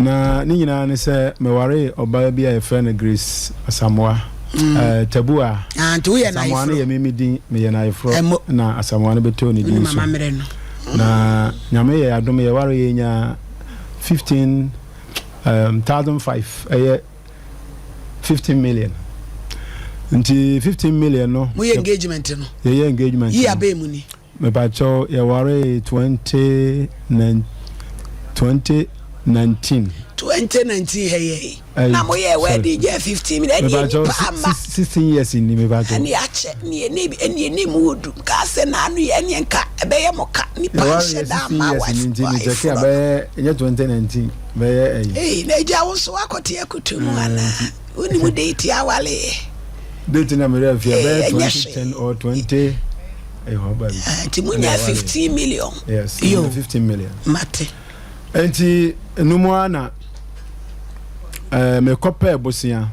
Na ne nyinaa ne sɛ mewaree ɔbaa bi a yɛfrɛ no Grace Asamoah. Eh, Tabua. Ah, nti woyɛ Asamoah no n'ayeforɔ. yɛ me me din, meyɛ n'ayeforɔ Ɛmo. na Asamoah no bɛtoo ne Wonim din so. amammerɛ no. Na Nyame yɛ adom yɛware yɛnyaa 15 1005 ɛyɛ 15 million. Nti 15 million no. Moyɛ engagement no. Yɛyɛ engagement Yi no. abɛɛ mu ni. Mepakyɛw yɛwaree 2019. 2019 ha yɛ yi na mo yɛ wedding jɛ 15 minutes ɛni Mepakyɛw nipa ama 16 years ni mepakyɛw. Ɛni akyɛ ni ɛni ɛni ɛni mu odu nka sɛ n'ano yɛ ɛni nka ɛbɛyɛ mo ka nipa nhyɛ da ama Yɛwaree 16 years ni nti mekyɛke a bɛyɛ ɛnyɛ 2019 bɛyɛ ɛyi. Ee na egya wo nso akɔte akutu mu ana woni mu date awale yɛ. Date na mmerɛ afia bɛyɛ 2010 or 20. Nti mo nya 15 million. Yes, yo 15 million. Mate. Nti numu ara na eh, mekɔpɛɛ bosea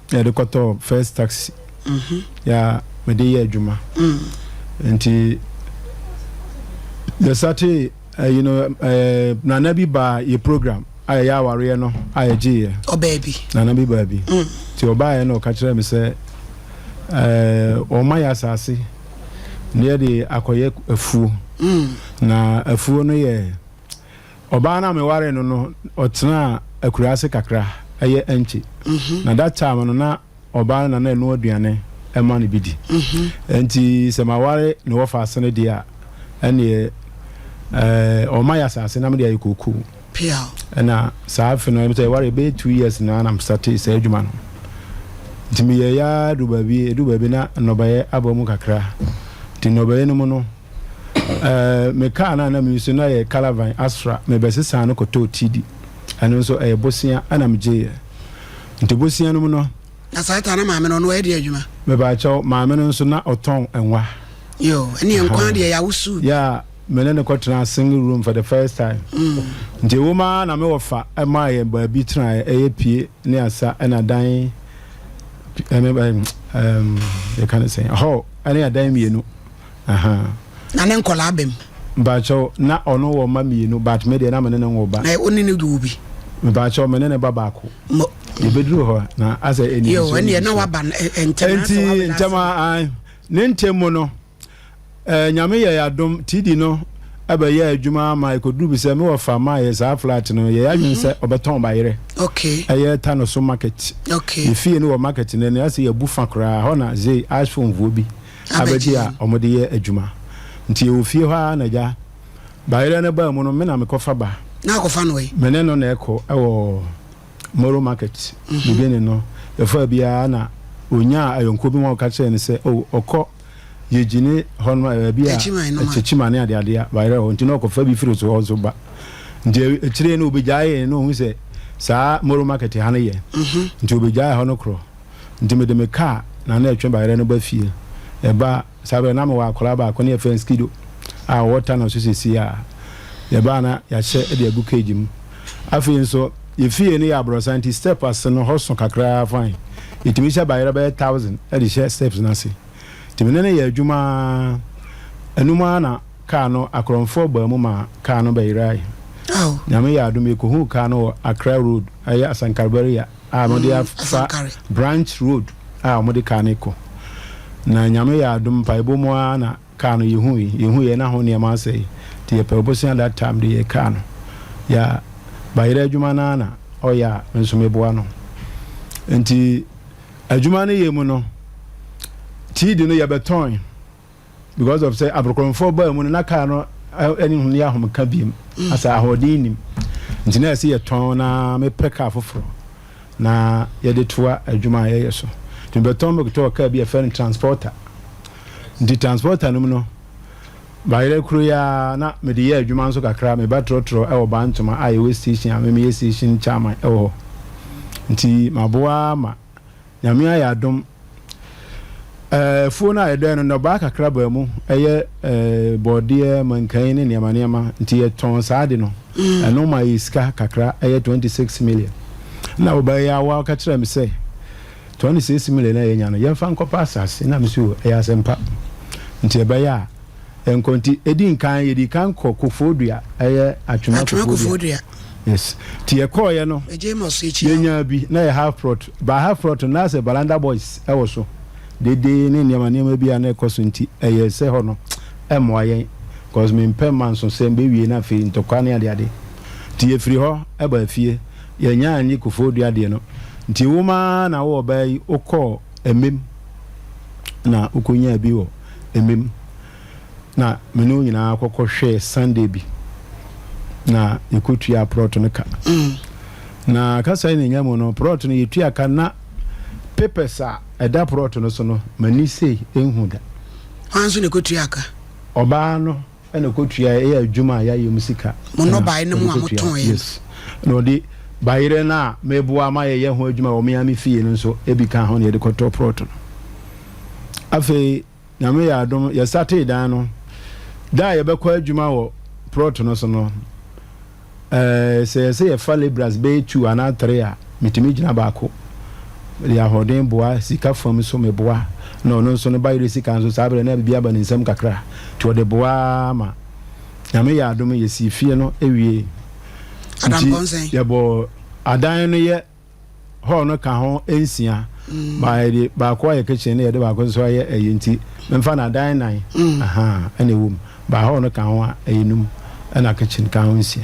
yɛde kɔtɔ first taxi ya mede yɛ adwuma. Nti yɛsate you know, nana bi baa yɛ program a yɛyɛ awareɛ no a yɛgyeeɛ. Ɔbaa bi. Nana bi baa bi. Nti ɔbaeɛ na ɔka kyerɛɛ me sɛ wɔma yɛ asase na yɛde akɔyɛ afuo. Na afuo no yɛ ɔbaa no a mewaree no no ɔtenaa akuraase kakra ɛyɛ ɛnkye. Na that time no na ɔbaa no na na ɛnoa aduane ma no bi di. Enti sɛ maware ne wɔfa ase no deɛ a, ɛnneɛ ɛɛ ɔma yɛ asase na mede ayɛ kookoo. Ɛna saa afe no, sɛ yɛware ɛbɛyɛ 2 years na na mesate saa adwuma no. Nti meyɛ ya du baabi, edu baabi na nnɔbaeɛ aba mu kakra. Nti nnɔbaeɛ no mu no, ɛɛ me kaa no a na meyi so na yɛ Caravan Astra, mebɛsesaa no kɔtɔɔ TD. Ɛno nso ɛyɛ bosea ɛna megyeeɛ. Nti bosea no mu no. Na saa ta na maame no ɔno ɔyɛ deɛ adwuma? Mebaakyɛw, maame no nso na ɔtɔn nwa. Yo, ɛne nkwa deɛ yɛawo suu. Yeah, me ne no kɔtenaa single room for the first time. Nti ɛwom ara na me wɔfa maa yɛn baabi tenaeɛ, ɛyɛ pie ne asa ɛna dan ɛne ɛm yɛka ne sɛn, hall ɛne adan mmienu. Aha. Na ne nkɔlaa bɛm? Mpakyɛw, na ɔno wɔ mma mmienu, but me deɛ na me ne no nwo ba. Na wo ne no wɔ bi? Mpakyɛw, me ne ne ba baako. Mo. Yɛbɛduru hɔ na asɛ ɛni Yo, ɛneɛ na waba ntɛm. Nti ntɛm a, ne ntɛm mu no, eh, Nyame yɛ adom, TD no ɛbɛyɛ adwuma ama ɛkɔduru bi sɛ me wɔfa ma yɛ saa flat no, yɛyɛ adwene sɛ ɔbɛtɔn bayerɛ. Okay. Ɛyɛ ta no so market. Okay. Yɛfie no wɔ market no, ɛne asɛ yɛbu fa koraa, hɔ na zei iPhone foɔ bi abɛgye a wɔde yɛ adwuma. Nti yɛwɔ fie hɔ ara na agya bayerɛ no baa mu no, me na mekɔfa ba. Na akɔfa no ɛ? Me ne no na ɛkɔ ɛwɔ Moro market. Beginning no, yɛfaa biara na ɔnyaa ayɔnkoɔ bi ma ɔka kyerɛɛ no sɛ, oh, ɔkɔ Yegyine hɔ no baabi a Kyekyiman ne adeade a bayerɛ hɔ nti na ɔkɔfa bi firi so hɔ nso ba. Nti akyire no ɔbɛgyaee na ɔhu sɛ saa Moro market ha no yɛ. Nti ɔbɛgyaee hɔ no korɔ. Nti mede me kaa na na ɛtwe bayerɛ no ba fie. Ɛba saa berɛ no na mewɔ akwadaa baako ne yɛfrɛ no Skido a ɔwɔ Tano so seesei a. Yɛba a na yɛahyɛ de agu cage mu. Afei nso yɛ fie no yɛ aborɔsan nti step ase no hɔ so kakraa fine. Yɛtumi hyɛ bayerɛ bɛyɛ 1000 de hyɛ steps no ase. Nti me ne no yɛɛ adwuma ara. Ɛno mu ara na kaa no akorɔmfoɔ baa mu maa kaa no bɛyerae. Nyame yɛɛ adom yɛkɔhuu kaa no wɔ Accra Road, ɛyɛ Asankrabariya. A wɔde afa Branch Road a wɔde kaa no kɔ. Na Nyame yɛ adom mpaebɔ mu ara na kaa no yɛhui, yɛhuiɛ na ho nneɛma asɛe nti yɛpɛ bosea that time de yɛɛ kaa no. Yɛ bayerɛ adwuma no ara na ɔyɛ a me nso meboa no. Nti adwuma no yɛ mu no, TD no yɛbɛtɔn. Because of sɛ aborɔkorɔmfoɔ baa mu no na kaa no ɛne ho yɛ ahomeka biem mm. Asa ahoɔden nim nti na ɛsɛ yɛtɔn na mepɛ kaa foforɔ na yɛde toa adwuma a yɛyɛ so nti mebɛtɔn mekɔtɔɔ kaa bi yɛfrɛ no transporter. Nti transporter no mu no bayerɛ kuro yi a na mede yɛ adwuma nso kakra, meba trɔtrɔ ɛwɔ Bantoma a yɛwɔ station a memeyɛ station chairman ɛwɔ hɔ. Nti maboa ma Nyame ayɛ adom, afuo no a yɛdɔɛ no, nnɔbaa kakra baa mu, ɛyɛ bɔɔdeɛ, mankan ne nneɛma nneɛma, nti yɛtɔn saa ade no, ɛno ma yɛ sika kakra, ɛyɛ 26 million. Na ɔbaa yi awa ɔka kyerɛɛ me sɛ, 26 million a yɛnya no, yɛmfa nkɔpɛ asase, na me so ɛyɛ asɛmpa, nti ɛbɛyɛ a yɛnkɔ. Nti ɛdi nkan, yɛdi kan kɔ Kofoɔdua, ɛyɛ Atwema Kofoɔdua. Yes. Nti yɛkɔɔeɛ no, yɛnyaa bi na yɛ half plot. Ba half plot no na sɛ Balanda Boys wɔ so. Dede ne nneɛma nneɛma bi a na ɛkɔ so nti ɛyɛɛ sɛ hɔ no ɛmmoa yɛn cause mempɛ mma nsosɛm bɛwie na afei ntɔkwa ne adeade. Nti yɛfiri hɔ baa fie. Yɛnnya annye Koforidua deɛ no. Nti wo ma na wo ɔbaa yi wokɔɔ Emem na wokɔnyaa bi wɔ Emem. Na me ne wo nyinaa kɔkɔ hwɛɛ Sunday bi na yɛkɔtuaa prɔt no ka. Na kasa yi na ɛnya mu no, prɔt no yɛtua ka na papers a ɛda prɔt no so no, m'ani sei nhu da. Hwan nso na ɛkɔtuaa ka? Ɔbaa no na ɛkɔtua, ɛyɛ adwuma a yɛayɛ mu sika. Mo nnɔbaeɛ no mu a motɔn yɛ. Yes. Na ɔde bayerɛ no a meboa ma yɛyɛ ho adwuma wɔ me ara me fie no nso bi ka ho na yɛde kɔtɔ prɔt no. Afei Nyame yɛ adom yɛ startee dan no, da a yɛbɛkɔ adwuma wɔ prɔt no so no, eh, sɛ yɛsɛ yɛfa labourers bɛyɛ two anaa three a, metumi gyina baako. Mede ahoɔden boa, sika fam nso meboa, na ɔno nso ne bayerɛ sika nso saa berɛ na biribi aba ne nsam kakra, nti ɔde boa ma Nyame yɛ adom yɛsii fie no wiee. Nti yɛbɔɔ adan no yɛ Hall no ka ho nsia. Ba yɛde baako ayɛ kitchen na yɛde baako nso ayɛ ɛyi nti memfa no adan nan ahaa ɛna ɛwɔ mu. Ba hall no ka ho a ɛyɛ num ɛna kitchen ka ho nsia.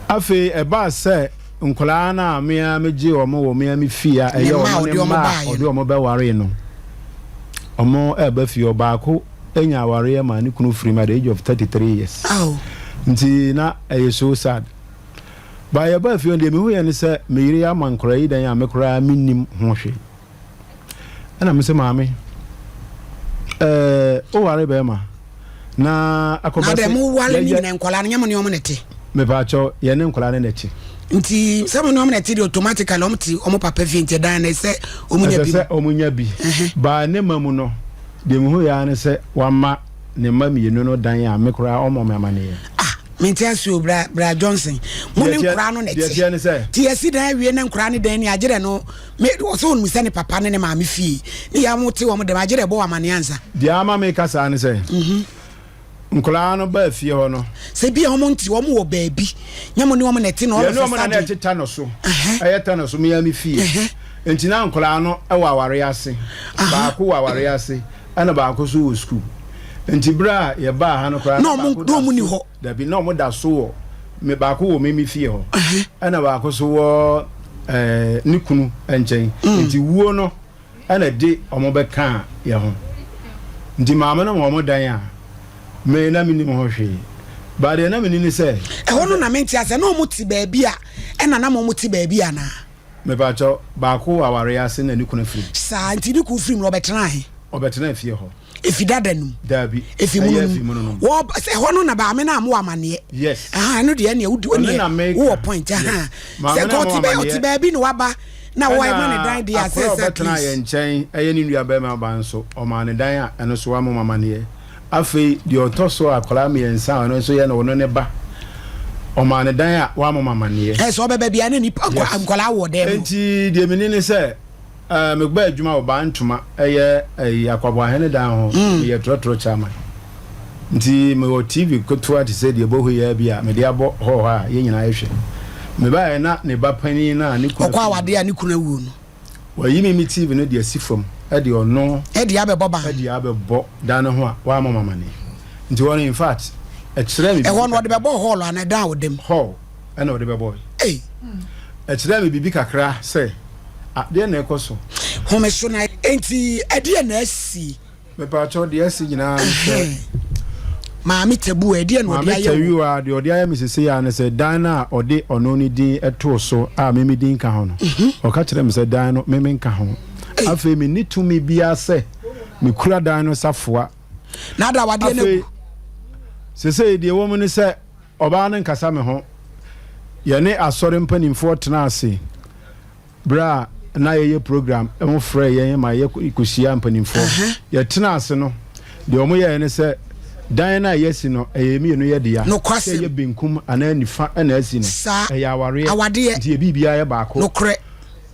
Afei ɛbaa sɛ nkwadaa no a me ara megye wɔn wɔ me ara me fie a ɛyɛ ɔno ne mma a ɔde wɔn bɛwaree no wɔn ɛreba fie ɔbaako nya awareɛ maa ne kunu firim at the age of 33 years. Nti na ɛyɛ so sad. Ba yɛbaa fie no, deɛ mehuiɛ ne sɛ me yere ama nkwadaa yi dan a me koraa mennim ho hwee. Ɛna me sɛ maame, ɛɛ woware bɛrima na akɔba sɛ. Na dɛ mo ware ne nyina nkwadaa no nyɛ mo ne wɔn na ɛte. Mepaakyɛw yɛne nkwadaa no na ɛte. Nti sɛ mo ne wɔn na ɛte deɛ automatically wɔn te wɔn papa fie nti ɛdan no ɛsɛ wɔn nya bi. Ɛsɛ sɛ wɔn nya bi. Baa ne ma mu no deɛ mehuiɛ ara ne sɛ wama ne mma mmienu no dan a me koraa ɔmmɔ me amaneɛ. Ah mente ase o bra bra Johnson mo ne nkoraa no na ɛte ti yɛsi dan awie na nkoraa ne dan ni agyerɛ no me ɔsɛ wɔn mu sɛ ne papa ne ne maame fie ne yɛ mo te wɔn dɛm agyerɛ ɛbɔ wɔn amaneɛ ansa. Deɛ ama me ka saa ne sɛ mhm. nkoraa no baa fie hɔ no. Sɛ bi a wɔn nte wɔn wɔ baabi nyɛ mo ne wɔn na ɛte na wɔn fɛ sadi. Yɛne wɔn na ɛte ta no so ɛyɛ ta no so mea me fie nti na nkoraa no wɔ awareɛ ase baako wɔ awareɛ ase. Ɛna baako nso wɔ sukuu. Nti berɛ a yɛbaa ha no koraa na baako da so, dabi, na wɔn da so wɔ, me baako wɔ me me fie hɔ, ɛna baako nso wɔ ɛɛ ne kunu nkyɛn. Mm. Nti wuo no ɛna de wɔn bɛkaa yɛn ho. Nti maame no ma wɔn dan a, me na menim ho hwee. Ba deɛ na menim ne sɛ. Ɛhɔ no na mente asɛ, na wɔn te baabi a, ɛna na wɔn te baabi anaa? Mepakyɛw, baako wɔ awareɛ ase na ne kunu afiri mu. Saa, nti ne kunu firi mu no, ɔbɛtenaa he? Ɔbɛtenaa fie hɔ. Efi dada no mu? Daabi, Efi ɛyɛ mono afi no mono mu. no mu. Wɔ, sɛ ɛhɔ no na baame no ammɔ amaneɛ. Yes. Aha, ɛno deɛ ɛneɛ wodi, Ɔno ɛneɛ na meka. wowɔ point, Yes. aha. Maame Sɛ no nka ammɔ ɔte bɛ, ɔte amaneɛ. baabi na waba na wɔma ne Ɛna dan deɛ a, sɛ akora a sɛ at ɔbɛtenaa least. yɛn nkyɛn, ɛyɛ ne nua barima ba nso, ɔmaa no dan a ɛno nso wammɔ amaneɛ. Afei deɛ ɔtɔ so akwadaa mmiɛnsa a ɔno nso yɛ no ɔno ne ba, ɔmaa no dan a wammɔ me amaneɛ. Ɛ sɛ ɔbɛba biara na nipa nkwa Yes. nkwadaa wɔ dan mu. Enti deɛ menim ne sɛ eh, meba adwuma wɔ Baa Ntoma, ɛyɛ ɛyi Akwaboahene dan ho, meyɛ trɔtrɔ chairman. Nti mewɔ TV ketewa te sɛ deɛ ɛbɔ hɔ yi ara bi a mede abɔ hall hɔ a yɛn nyinaa yɛhwɛ. Mebaeɛ na ne ba panin no a ne kunu Ɔkɔ afiri mu awadeɛ a ne kunu awuo no. Wayi me me TV no de asi fam de ɔno. De abɛbɔ ban. De abɛbɔ dan no ho a wammɔ me amaneɛ. Nti hɔ no in fact ɛkyerɛɛ me biribi Ɛhɔ no ɔde kakra. bɛbɔɔ hall anaa ɛdan a ɔda mu? Hall ɛna ɔde bɛbɔe. Ei! Ɛkyerɛɛ me biribi kakra sɛ ah deɛn na ɛrekɔ so? Home so na. Enti ɛdeɛn na asi? Mepaakyɛw deɛ asi nyinaa ne sɛ. Maame Tabuwa, ɛdeɛn na ɔde ayɛ wo? Maame Tawiwa, deɛ ɔde ayɛ me sesei ara ne sɛ, dan no a ɔde ɔno ne din too so a me me din nka ho no, ɔka kyerɛɛ me sɛ dan no me menka ho. Afei menni tumi biara sɛ mekura dan no safoa. Na ada awadeɛ no Afei agu. sesei deɛ ɛwɔ mu ne sɛ, ɔbaa no nkasa me ho. Yɛne asɔre mpanimfoɔ tenaa ase. Berɛ a na yɛyɛ program, wɔfrɛɛ yɛn ma yɛkɔhyiaa mpanimfoɔ. Yɛtenaa ase no, deɛ wɔyɛeɛ ne sɛ, dan no a yɛasi no, ɛyɛ mmienu yɛ dea. Sɛ ɛyɛ benkum anaa nifa na asi no, ɛyɛ awareɛ, nti yɛ biribiara yɛ baako.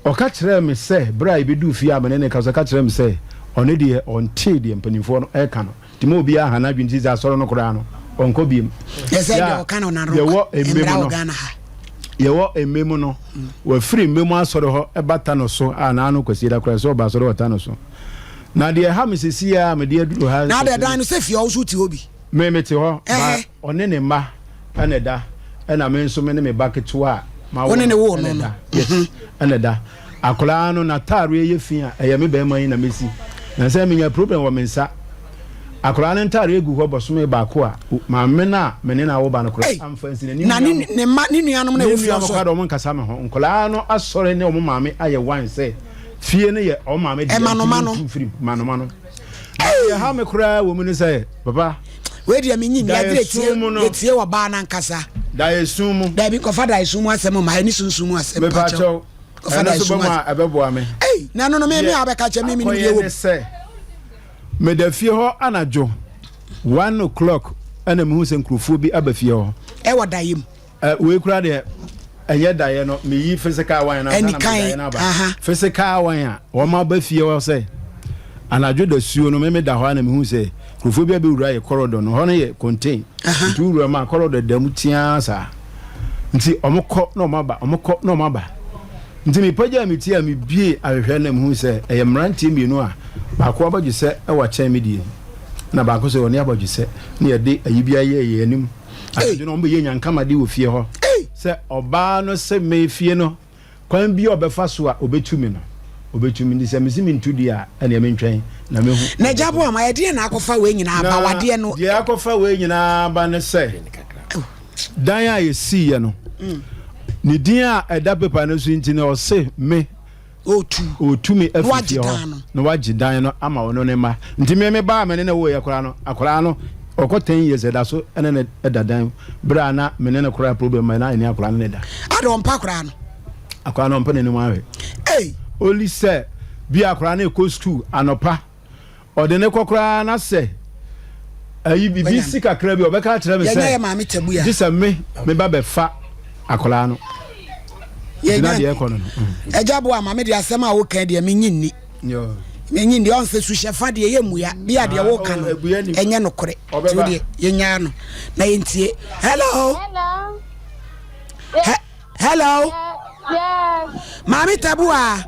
Ɔka kyerɛɛ me sɛ, berɛ a yɛbɛduu fie a me ne no rekasa, ɔka kyerɛɛ me sɛ, ɔno deɛ ɔntee deɛ mpanimfoɔ no reka no. Nti ma obiara nha n'adwene nti sɛ asɔre no koraa no, Ɔnkɔ biem. Yɛ sɛ deɛ ɔka no na yɛwɔ mmɛ mmra mu wɔ no. Ghana ha. Yɛwɔ mmɛ mu no, wafiri mmɛ mu asɔre hɔ ɛba ta no so a n'ano kwasi da koraa sɛ ɔba asɔre wɔ ta no so. Na deɛ ɛha me sisi a mede aduru ha. Na adɛ dan no sɛ fie ɔwo so te hɔ bi. Me mete hɔ ba ɔne ne mma ɛna ɛda ɛna me nso me ne me ba ketewa a ma wo ne ne wo no no yes ɛna ɛda akwadaa no n'ataareɛ yɛ fi a ɛyɛ me bɛrima yi na mesi na sɛ menya problem wɔ me nsa akwadaa no ntaareɛ gu hɔ bɔsome baako a maame no a me ne no awo ba no koraa amfa nsi n'anim na ne ne mma ne nuanom na ɛwɔ fie nso ne nuanom koraa de wɔn nkasa me ho nkwadaa no asɔre ne wɔn maame ayɛ wan sɛ fie no yɛ wɔn maame deɛ ɛmanoma no manoma no Deɛ ɛha me koraa wɔ mu ne sɛ, papa. Wei deɛ menyi nni adeɛ etie etie wɔ baa n'ankasa. Daeɛsum mu. Dabi kɔfa daeɛsum mu asɛm ma ɛne sunsum mu asɛm. Mepakyɛw. Ɛno nso bɛ mu a ɛbɛboa me. Ei na ɛno no me me a bɛka kyɛ me me nim deɛ wɔ mu. sɛ meda fie hɔ anadwo 1 o'clock ɛna mehu sɛ nkurɔfoɔ bi aba fie hɔ. Ɛwɔ daeɛ mu. Wei koraa deɛ ɛnyɛ daeɛ no, meyi physical one no ansa na mede daeɛ no aba. Physical one a wɔn aba fie hɔ sɛ anadwo da suo no, meme da hɔ a na mehu sɛ nkurɔfoɔ bi abɛwura yɛ corridor no, hɔ no yɛ contain, nti wowura mu a corridor da mu teaa saa, nti wɔn kɔ na wɔn aba, wɔn kɔ na wɔn aba, nti mepagyaa me ti a mebie ahwehwɛ na mehu sɛ ɛyɛ mmeranteɛ mmienu a baako abɔdwesɛ wɔ akyɛn me die na baako sɛ ɔne abɔdwesɛ na yɛde ayi bi ayɛ yɛn anim. Anadwo no, wɔbɛyɛ nyankamade wɔ fie hɔ sɛ ɔbaa no se me fie no, kwan bi a ɔbɛfa so a ɔbɛtu me no, ɔbɛtu me. Nti sɛ mese mentu deɛ a, ɛnneɛ mentwɛn na mɛhu. Na Agya Boama, ɛdeɛn na akɔfa wei nyinaa aba? Wadeɛ no. Deɛ akɔfa wei nyinaa aba ne sɛ, dan a yɛsiiɛ no, ne din a ɛda pepa no so nti no, ɔse me. Ɔretu. Ɔretu me afiri fie hɔ na wagye dan no ama ɔno ne mma. Nti me me ba a me ne no woeɛ koraa no, akwadaa no ɔkɔ 10 years ɛda so ne no da dan berɛ a na me ne no koraa problem ma na ɛne akwadaa no ne da. Ada ɔmpa akwadaa no? Akwadaa no ɔmpɛ n'anim ahwɛ. Ei! Only sɛ bi akwadaa no rekɔ school anɔpa ɔde ne kɔ koraa na sɛ ayi bibi si kakra bi ɔbɛka akyerɛ me sɛ gye sɛ me me ba bɛfa akwadaa no. Gyina deɛ ɛkɔ no no. Ɛgya boa ma me deɛ asɛm a woka deɛ menyi nni. Menyi nni ɔn sɛ suhyɛfa deɛ yɛ mmua bi a deɛ ah, woka no oh, ɛnyɛ nokorɛ. Nti wo deɛ yɛnyaa no na yɛntie. Hello. Hello. Hello. Yes. Maame Tabua.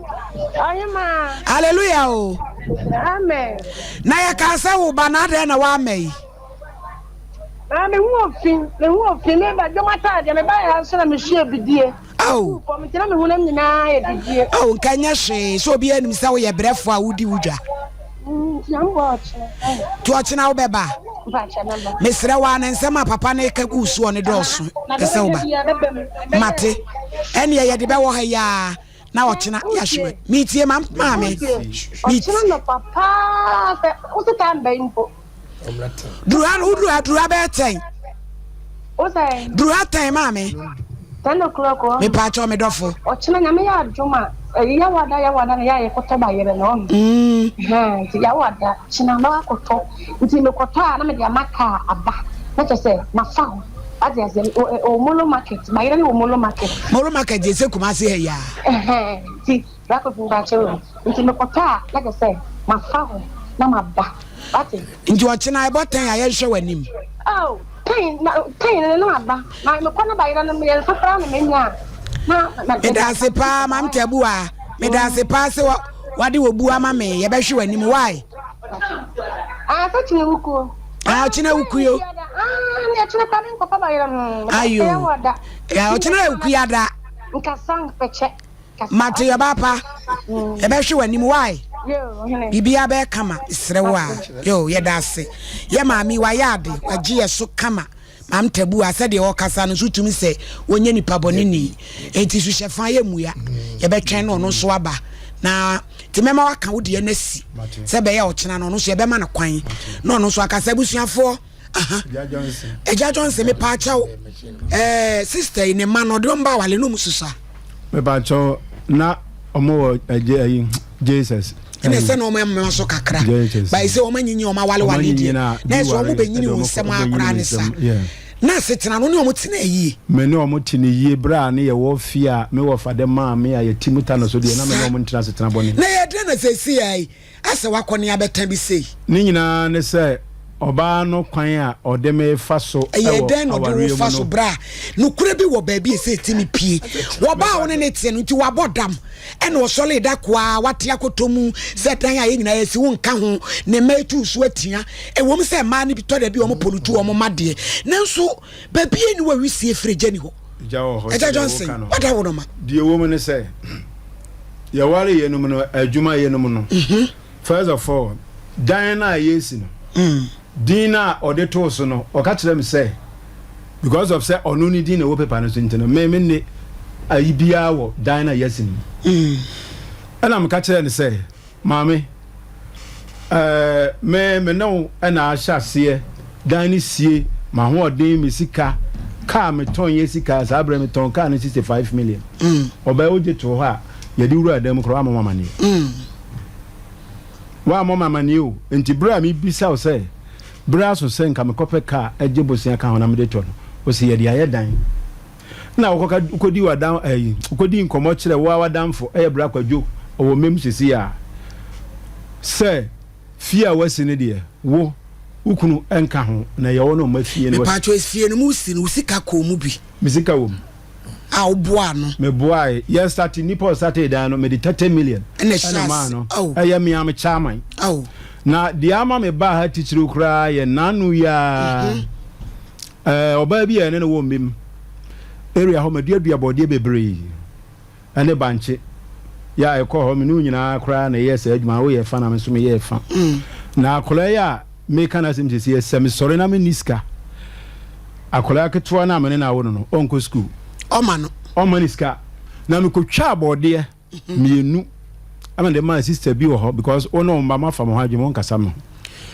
Ɔhema. Hallelujah o. Amen. Na yɛ ka sɛ wo ba na adɛn na wama yi. Na me ho ofi, me ho ofi, me ba dwom ataadeɛ, me ba yɛ nso na me hwie bidie. Oh. Fam nti na me honam nyinaa yɛ bidie. Oh, nka nyɛ hwee sɛ obi anim sɛ woyɛ brɛfo a wodi wo dwa. Nti ɔkyena wobɛba? Mesrɛ wo a na nsɛm a papa no reka gu soɔ no dɔɔso. Pɛ sɛ woba. Mate. Ɛneɛ yɛde bɛwɔ ha yi ara na ɔkyena yɛahwe. Metie ma maame. Ɔkyena nɔpa paa sɛ wose time bɛn mpo. Duru ha no woduru ha duru ha bɛyɛ tɛn. Duru ha tɛn maame. 10 o'clock ɔ. Mepaakyɛw me dɔfo. Ɔkyena Nyame yɛ adom a, ɛyi Yawada Yawada na yɛ a yɛkɔtɔ bayerɛ no ɔho. Hɛn nti Yawada kyena mɛkɔ akɔtɔ nti mekɔtɔ a na mede ama car aba na kyerɛ sɛ mafa hɔ wate aseɛ wɔ Molo market bayerɛ no wɔ Molo market. Molo market deɛ ɛsɛ Kumasi ha yi aa. Ɛhɛn nti Bra Kofi mpakyɛw o nti mekɔtɔ a na kyerɛ sɛ mafa hɔ na maba wate. Nti ɔkyena ɛbɔ tɛn a yɛnhwɛ w'anim. Oh tɛn na tɛn no na maba na mekɔ na bayerɛ no mmiɛnsa koraa na manya a na na. Medaase paa Maame Tabuaa medaase paa sɛ wade obu ama me yɛbɛhwe w'anim why. Ah sɛ kyena wukuo. Ah ɔkyena wukuo. Ah ne ɔkyena koraa menkɔfa bayerɛ no. Ayo ɔkyena wukuada. Nkasa mpɛkyɛ. Mate ɔbaa pa yɛbɛhwe w'anim why biribiara bɛyɛ kama mesrɛ wo a yo yɛda ase yɛ maame wayɛ ade wagye yɛ so kama maam tabu a sɛdeɛ ɔkasa no nso tumi sɛ wɔnyɛ nipa bɔne ni enti suhyɛ fa yɛ mmua yɛbɛtwɛn no ɔno nso aba na nti mɛma waka wo deɛ no asi sɛ bɛyɛ ɔkyena no ɔno nso yɛbɛma no kwan na ɔno nso akasa abusuafoɔ. Agya Johnson mepaakyɛw ɛɛ sister yi ne mma no ɔde wɔn ba awale na wɔn susa. Mepaakyɛw na wɔn wɔ ɛgye ɛyi Jesus. Ɛna ɛsɛ na wɔn ɛmma so kakra bayi sɛ wɔn anyinyi wɔn awalewale deɛ na ɛsɛ wɔn bɛ nyini wɔn nsɛm akora ne sa na asetena no ne wɔn tena yie. Me ne wɔn te ne yie bere a ne yɛ wɔ fie a me wɔ fa de maa me a yɛ ti mu ta no so deɛ na me ne wɔn ntena asetena bɔne. Na yɛ dɛn na sɛsi yi asɛ wakɔ ne abɛta bi sei. Ne nyinaa ne sɛ. ɔbaa no kwan a ɔde me fa so Ɛyɛɛ wɔ dɛn na ɔde wo awareɛ fa mu so no. berɛ a nokorɛ bi wɔ baabi a ɛsɛ ɛtumi pue? Wɔbaa a wo ne no te no nti wabɔ dam ɛna ɔsɔree da ko ara wate akɔtɔ mu sɛ dan a yɛn nyinaa yɛsi wo nka ho ne mma etu so atua. Ɛwom sɛ mmaa no bi tɔ da bi wɔn polutu wɔn mma deɛ, nanso baabi a ɛni wɔ wisie firi gya ni hɔ. Gya wɔ hɔ Agya sɛdeɛ Johnson, woka no. wada wo no ma. Deɛ ɛwɔ mu ne sɛ, yɛware yɛnom no, adwuma yɛnom no, First of all, dan no a yɛresi no, din no a ɔde too so no, ɔka kyerɛɛ me sɛ because of sɛ ɔno ne din na ɛwɔ paper no so nti no, me me nne ayi biara wɔ dan no a yɛasi no mu. Ɛna meka kyerɛɛ no sɛ, maame, ɛɛ me me ne wo na ahyɛ aseɛ dan no sie, m'ahoɔden, me sika, kaa metɔn yɛ sika, saa berɛ metɔn kaa no 65 million. Ɔbaa wogye too hɔ a, yɛde wuraa dan mu koraa wammɔ me amaneɛ. Woammɔ me amanneɛ o, enti bere a mibisa wo sɛ bere aso sɛ nka mekɔpɛ kaa gye bosea ka ho na mede tɔ no, wose yɛde ayɛ dan. Ɛnna wokɔka wokɔdii w'adan ɛyi wokɔdii nkɔmmɔ kyerɛ wo ara w'adamfo ɛyɛ Bra Kwadwo ɔwɔ Mem seesei a sɛ fie a woasi no deɛ wo wo kunu nka ho na ɛyɛ wo ne wo mma fie na woasi. Mepatwɔ fie no mu si no wo sika kɔɔ mu bi? Me sika wɔ mu. A woboaa no? Meboae. Yɛ starte, nipa a ɔstartee dan no, mede 30 million ɛna maa no. Oh. Ɛyɛ me ara me chairman. Oh. Na deɛ ama me baa ha titiriw koraa yɛ n'ano yi ara. Mm -hmm. Eh, ɔbaa bi a ɛne no wɔ mmem area hɔ maduadua bɔdeɛ bebree ɛne bankye yɛ a ɛkɔ hɔ me ne wo nyinaa koraa na ɛyɛ saa adwuma woyɛ fa na me nso meyɛ fa mm. na akwadaa yi a meka n'asɛm sisi yɛ sɛ mesɔre na menni sika akwadaa ketewa no a mene no awo no no ɔnkɔ sukuu ɔma no ɔma ne sika na mekɔtwa abɔdeɛ mmienu ɛna de maa sister bi wɔ hɔ because wo ne wo mma moafa mo ho adwene monkasa me ho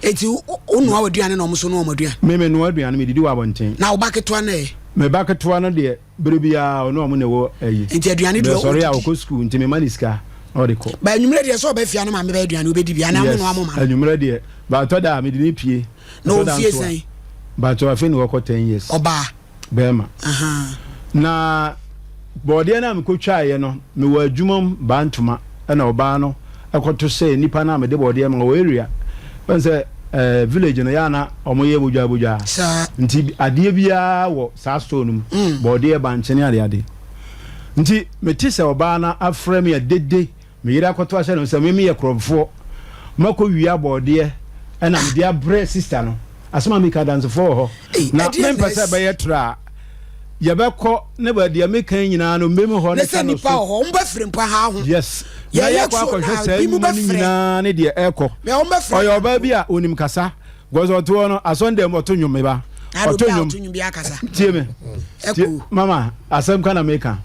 eti wo noa w'aduane na ɔmo so noa ɔmo aduane me me noa aduane medidi wɔ abɔnten na wo ba ketewa no ɛ me ba ketewa no deɛ Bere biara ɔne wɔn na ɛwɔ ayi. Nti aduane deɛ ɔdidi. Ɔsɔre a ɔkɔ sukuu nti mema no sika na ɔde kɔ. Ba anwummerɛ deɛ sɛ ɔba fie a ne maame bɛyɛ aduane ɔbɛdi bi anaa mo noa mo ma no. Yes anwummerɛ deɛ ba ɛtɔ da a mede no pue. Na ɔwɔ fie sɛn? Mpakyɛw afei na wakɔ ten years. Ɔbaa. Bɛɛma. Na bɔɔdeɛ no a mekɔtwaeɛ no mewɔ adwuma mu baa ntoma ɛna ɔbaa no ɛkɔto sɛ nipa no a mede bɔɔdeɛ ma wɔ area bɛn sɛ eh, village no yɛ ana wɔn yɛ bodwaa bodwaa nti adeɛ biara wɔ saa store no mu mm. bɔɔdeɛ bankye ne adeade nti mete sɛ ɔbaa no afrɛ me a dede me yere akɔto ahyɛ no sɛ me meyɛ korɔmfoɔ makɔ wia bɔɔdeɛ ɛna mede abrɛ sista no asɛm a meka adansefoɔ wɔ hɔ na mempɛ sɛ ɛbɛyɛ tra a yɛbɛkɔ ne ba deɛ meka nyinaa no mmem hɔ ne sɛ nipa wɔ hɔ wɔn bɛfiri mpo ha ho yes na yɛkɔ akɔhwɛ saa nnwuma no nyinaa ne deɛ ɛkɔ ɔyɛ ɔbaa bi a onim kasa because ɔtoɔ no asɔn dɛm ɔto nnwom meba ɔto nnwom tie me tie mama asɛm ka na meka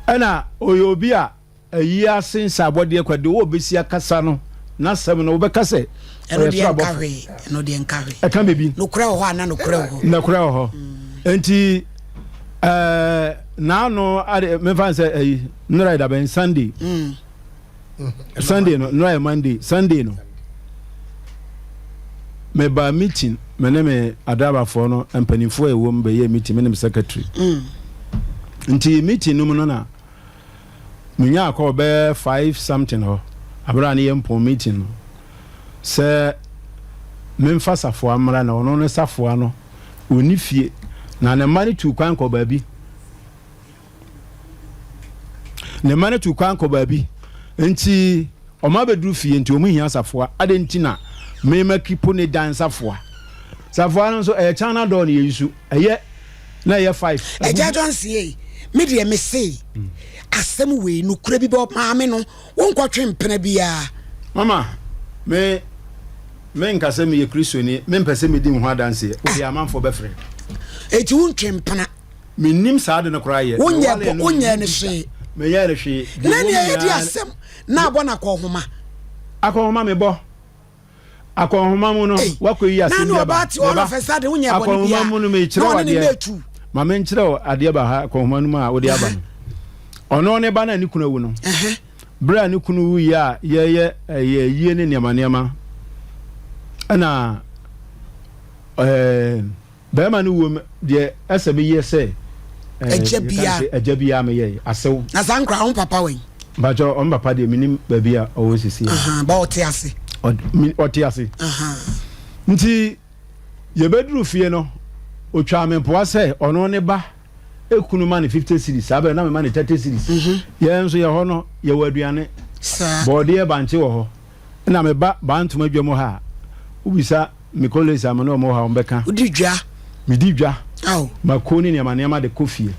ɛna ɔyɛ obi a Ayi ase nsaabɔdeɛ kwa deɛ ɔbɛsi akasa no n'asɛm no wobɛka sɛ ɔyɛ soro abɔfo. Ɛno deɛ nka hwee. Ɛka biribi. Nokorɛ wɔ hɔ ana nokorɛ wɔ hɔ. Nokorɛ wɔ hɔ. Nti ɛɛ n'ano ade mefa sɛ ɛyi nnora yɛ dabɛn Sunday. Mm. Sunday no nnora yɛ Monday Sunday no meba meeting me ne me adrabafoɔ no mpanimfoɔ a ɛwɔ mu bɛyɛ meeting me ne me secretary. Mm. Nti meeting no mu no na. Menyaa call bɛyɛ five something hɔ aberɛ a ne yɛ mpɔn meeting no sɛ memfa Safoa mmra na ɔno ne Safoa no ɔnni fie na ne mma no tuu kwan kɔ baabi ne mma no tuu kwan kɔ baabi nti ɔma abɛduru fie nti ɔmo hia Safoa adɛn nti na mema kipo ne dan Safoa Safoa no nso ɛyɛ China door ne yɛyi ɛyɛ na ɛyɛ five. Agya Johnson ei, me deɛ me se asɛm wei nokorɛ bi bɛ maame no wonkɔtwe mpena biara. Mama, me me nka sɛ meyɛ Kristoni, me mpɛ sɛ medi me ho adanseɛ, wo deɛ amanfoɔ bɛfrɛ. Eti wontwe mpena. Mennim saa ade no koraa yɛ. Wonyɛ bɔ, wonyɛ no hwee. Menyɛɛ no hwee. Na nea yɛdi asɛm na abɔ no akɔnhoma. Akɔnhoma mebɔ. Akɔnhoma mu no, wakɔyi asɛm bi aba. Meba. Akɔnhoma mu no, mekyerɛ wo adeɛ. Ma menkyerɛ wo adeɛ ba ha akɔnhoma no mu a wode aba no. Ɔno ne ba no a ne kunu awu no. Berɛ a ne kunu wuiɛ a yɛyɛ ɛyɛ ayie ne nneɛma nneɛma ɛna ɛɛ. Bɛrima no wuom deɛ ɛsɛ meyɛ sɛ Agya biara. Agya biara meyɛ asew. Na saa nkora wɔn papa wɛn? Mpakyɛ wɔn papa deɛ menim baabi a ɔwɔ sisi. Ba ɔte ase. Ɔte ase. Nti. Yɛbɛduru fie no, ɔtwaa me mpoa sɛ ɔno ne ba kunu ma no 50 cedis, saa berɛ na mema no 30 cedis. Yɛn nso yɛ hɔ no, yɛwɔ aduane, bɔɔdeɛ, bankye wɔ hɔ. Ɛna meba Bantoma dwa mu ha a, wobisa me colleagues a me ne wɔn wɔ ha a, wɔbɛka. Wodi dwa? Medi dwa. Mako ne nneɛma nneɛma de kɔ fie.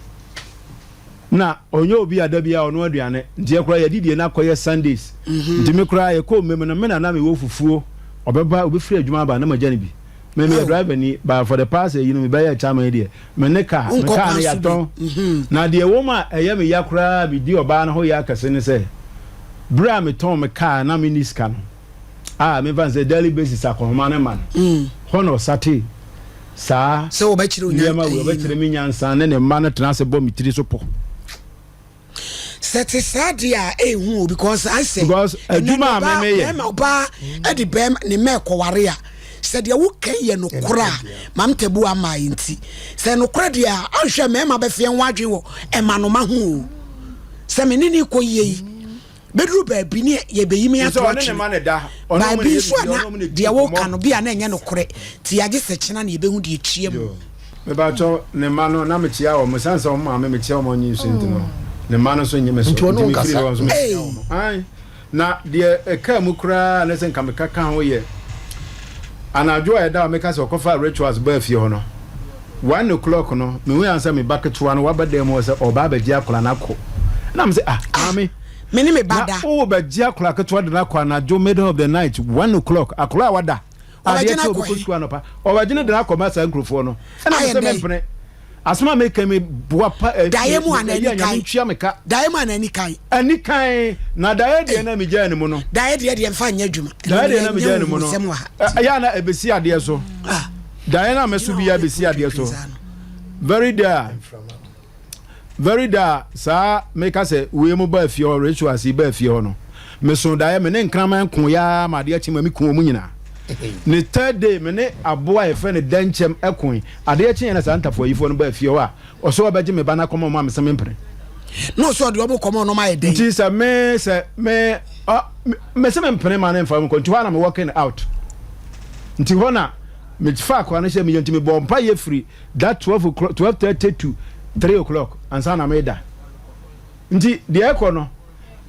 Na ɔnyɛ obi a da biara ɔnoa aduane, nti yɛ koraa yɛadidie no akɔyɛ Sundays. Nti me koraa yɛkɔɔ mmam no, me na na mewɔ fufuo, ɔbɛba, ɔbɛfiri adwuma aba na magya no bi. Me meyɛ driver ni, but for the past ayi no mebɛyɛɛ chairman yi deɛ, me ne car, me car no yɛatɔn. Na deɛ ɛwɔ mu a ɛyɛ me ya koraa a medi ɔbaa no ho ya kɛse ne sɛ, berɛ a metɔn me car na menni sika no, a memfa no sɛ daily basis akɔnhoma no ma no, hɔ na ɔsatee saa Sɛ wɔbɛkyerɛ wo nneɛma wei, ɔbɛkyerɛ me nyansa ne ne mma no tena ase bɔ me tiri so po. Sɛ te saa deɛ a ɛnhu o because ayɛ sɛ Because ɛnɛ adwuma a no ɔbaa me meyɛ. bɛrima ɔbaa ɛde bɛrima ne mma ɛkɔware a sɛ deɛ woka yi yɛ nokorɛ a maame tabu ama yɛ nti sɛ nokorɛ deɛ a anhwɛ mmarima bɛfeɛ ho adwene wɔ ɛmanoma ho o sɛ me ne ne kɔ yie yi bɛduru baabi ne yɛbɛyi me ato atwene baabi nso a na deɛ woka no bi a na ɛnyɛ nokorɛ nti yɛagye sɛ kyena na yɛbɛhu deɛ ɛtua mu. Mebakyɛw ne mma no na mekyia wɔn san sɛ wɔn maame mekyia wɔn anyi nso nti no ne mma no nso nye me so nti mefiri hɔ nso mekyia wɔn ae na deɛ ɛkaa mu koraa ne sɛ nka meka ka ho yɛ anadwo a ɛda a meka sɛ ɔkɔfa rituals baa fie hɔ no 1:00 no, mehui ara sɛ me ba ketewa no waba dan mu hɔ sɛ ɔreba abɛgye akwadaa no akɔ. Ɛna me sɛ, ah, maame. Me ne me ba Na da. worebɛgye akwadaa ketewa de no akɔ anadwo middle of the night, 1:00, akwadaa a wada. Ɔbɛgye Adeɛ no kye akɔ ɔbɛkɔ he? sukuu anɔpa. Ɔbɛgye no de no akɔma saa nkurɔfoɔ no. Ɛna me Ayɛ sɛ dɛn? mempene. Asɛm a meka yi me boa pa ɛ, Daeɛ me, mu me, anaa ɛyɛ a Nyame anikan? ntua me ka. Daeɛ mu anaa anikan? Anikan, na daeɛ deɛ Ei, na megyaa ne mu no. daeɛ deɛ deɛ mfa nyɛ adwuma. Ɛno Daeɛ no deɛ na yɛnyɛ megyaa ne mu no, huhusɛm wɔ ha. ɛ, ɛyɛ a na ɛbɛsi adeɛ so. Ah. Daeɛ no a mɛso biara bɛsi adeɛ so. Very day a very day a saa meka sɛ wei mo baa fie hɔ rituals yi baa fie hɔ no meso daeɛ me ne nkraman ko yaa ma adeɛ kye ma me ku wɔn nyinaa. Ne third day me ne aboa a yɛfrɛ no dɛnkyɛm ɛkoe adeɛ kye yɛn na saa ntafoayifoɔ no baa fie hɔ a ɔsɛ ɔbɛgye me ba no akɔma ɔmo a mesɛ mempene. Na ɔsɛ ɔde ɔmo kɔma ɔnom ayɛ dɛn? Nti sɛ me sɛ me ɔ mese mempene ma ne mfa ɔmo kɔ nti hɔ a na me working out nti hɔ na Me faa akwadaa no hyɛɛ me yam nti me bɔɔ mpaeɛ firi that 12 o'clock 12:30 to 3 o'clock ansa na meda nti deɛ ɛkɔ no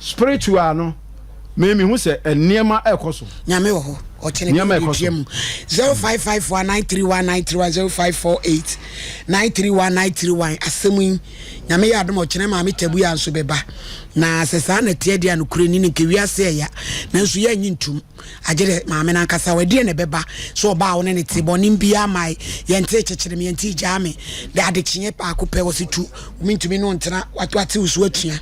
spiritual no me me hu sɛ nneɛma ɛkɔ so. Nyame wɔ hɔ ɔkyene Nneɛma ɛkɔ so. mu 0554 931 931 0548 931 931 asɛm yi Nyame yɛ adom ɔkyene maame tabuya nso bɛba na sɛ saa na ɛteɛ deɛ a nokorɛ ni no nka wiase ɛya nanso yɛnyi ntom. Agye dɛ maame no ankasa hɔ, ɛdeɛn na ɛbɛba sɛ ɔbaa a wo ne no te, bɔne biara mmae, yɛntee kyekyere me, yɛntee gyaa me, dɛ adekyeɛ baako pɛ, ɔse tu, mentumi ne wo ntena, wate wo so atua.